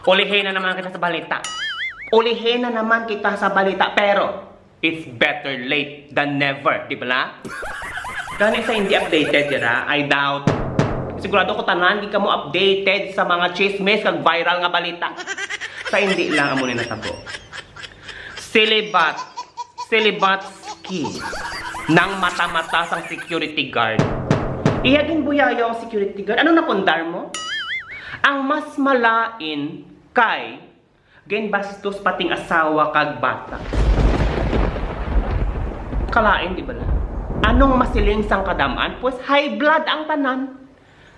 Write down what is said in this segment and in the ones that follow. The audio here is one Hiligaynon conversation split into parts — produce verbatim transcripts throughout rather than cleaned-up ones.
Ulihin na naman kita sa balita. Ulihin na naman kita sa balita, pero it's better late than never, di ba na? Gani sa hindi updated dira, I doubt. Sigurado ko tanan di kamo updated sa mga chismis kag viral nga balita. Sa hindi lang amo ni natabo. Silibat, silibat skin ng mata-mata sang security guard. Iya ginbuyayaw ang security guard. Ano napundar mo? Ang mas malain kay ginbastos pating asawa kag bata. Kalain, di ba na? Anong masiling sang kadam-an? Pues, high blood ang tanan.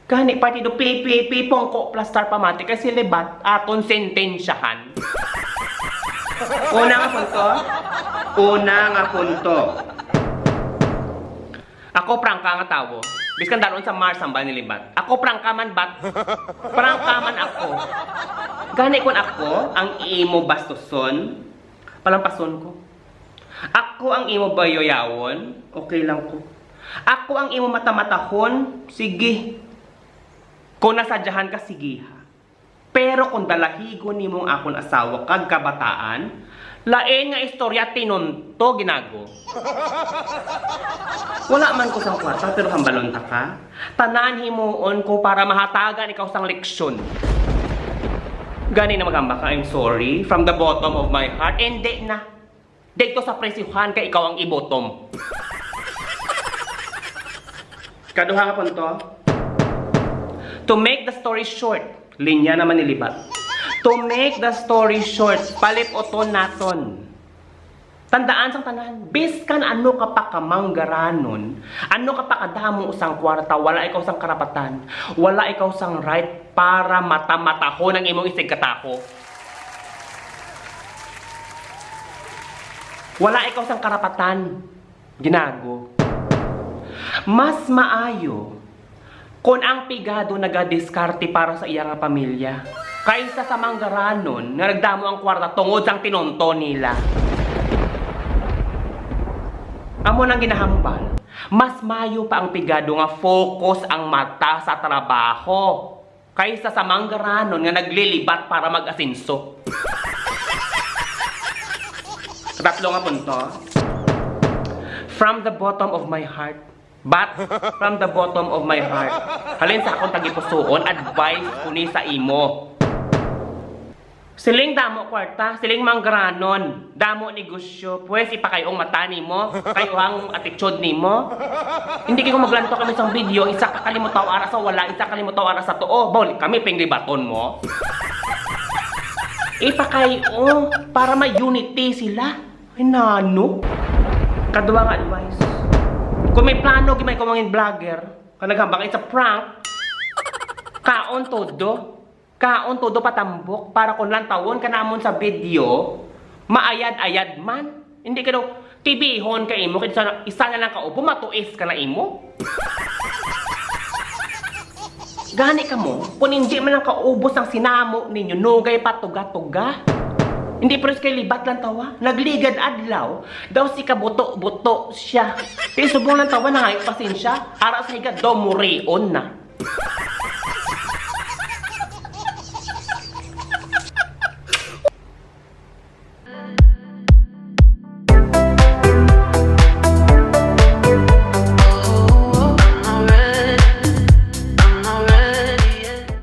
Gani, partido, pi, pi, pi, pongko, plastar, pamati, kay silibat, aton sentensyahan. Una nga punto. Una nga punto. Ako, prangka nga tawo. Biskan dalon sa Mars, hambal ni Libat. Ako, prangka man, bat. Prangka man ako. Gani, kun ako ang imo bastuson, palampason ko. Ako ang imo bayoyawon, okay lang ko. Ako ang imo matamatahon, sige. Kung nasadyahan ka, sige ha. Pero kung dalahigon nimo ang akon asawa kag kabataan, lain nga istorya, tinunto, ginago. Wala man ko sang kwarta, pero hambalon ta ka. Tanan himuon ko para mahatagan ikaw sang leksyon. Gani na magamba ka, I'm sorry, from the bottom of my heart. Hindi na. Dito sa presyuhan kay ikaw ang ibotom. Kaduha nga punto. To make the story short, linya naman ni Libat. To make the story short, palip-uton naton. Tandaan sang tanan, biskan ano ka pa kamanggaranon, ano ka pa kadamo sang kwarta, wala ikaw sang karapatan, wala ikaw sang right para mata-matahon ang imong isigkataho. Wala ikaw sang karapatan, ginago. Mas maayo kon ang pigado nagadiskarte para sa iya nga pamilya kaysa sa manggaranon nga nagdamo ang kwarta tungod sang tinunto nila. Amo nang ginahambal, mas maayo pa ang pigado nga focus ang mata sa trabaho kaysa sa manggaranon nga naglilibat para mag-asenso. Tatlo nga punto. From the bottom of my heart. But from the bottom of my heart. Halin sa akong tagipusoon, advice ko ni sa imo. Siling damo kwarta, siling manggaranon, damo negosyo, pwes ipakay-ong mata nimo, kay-o ang attitude nimo. Hindi kayo maglanto kami sa video, isa ka kalimutaw ara sa wala, isa ka kalimutaw ara sa tuo. Bawal kami ping libaton mo. Ipakay-o para may unity sila. Ay, nano? Kadwa nga advice. Kung may plano, gimay ko mangin vlogger, ka naghambak, it's a prank. Kaon todo. Kaon todo patambok para kung lantawon ka namon sa video, maayad-ayad man. Hindi ka daw, tibihon ka imo, kay isa, isa na lang ka ubo, matuis ka na imo. Gani kamo, kung hindi man lang kaubos ang sinamo ninyo, nugay pa tuga-tuga. Hindi pares kay libat lang tawa. Nagligad adlaw, daw si kabuto-buto siya. Kay subong lang tawa, nangayo pasensya. Ara sa higa, daw murion na.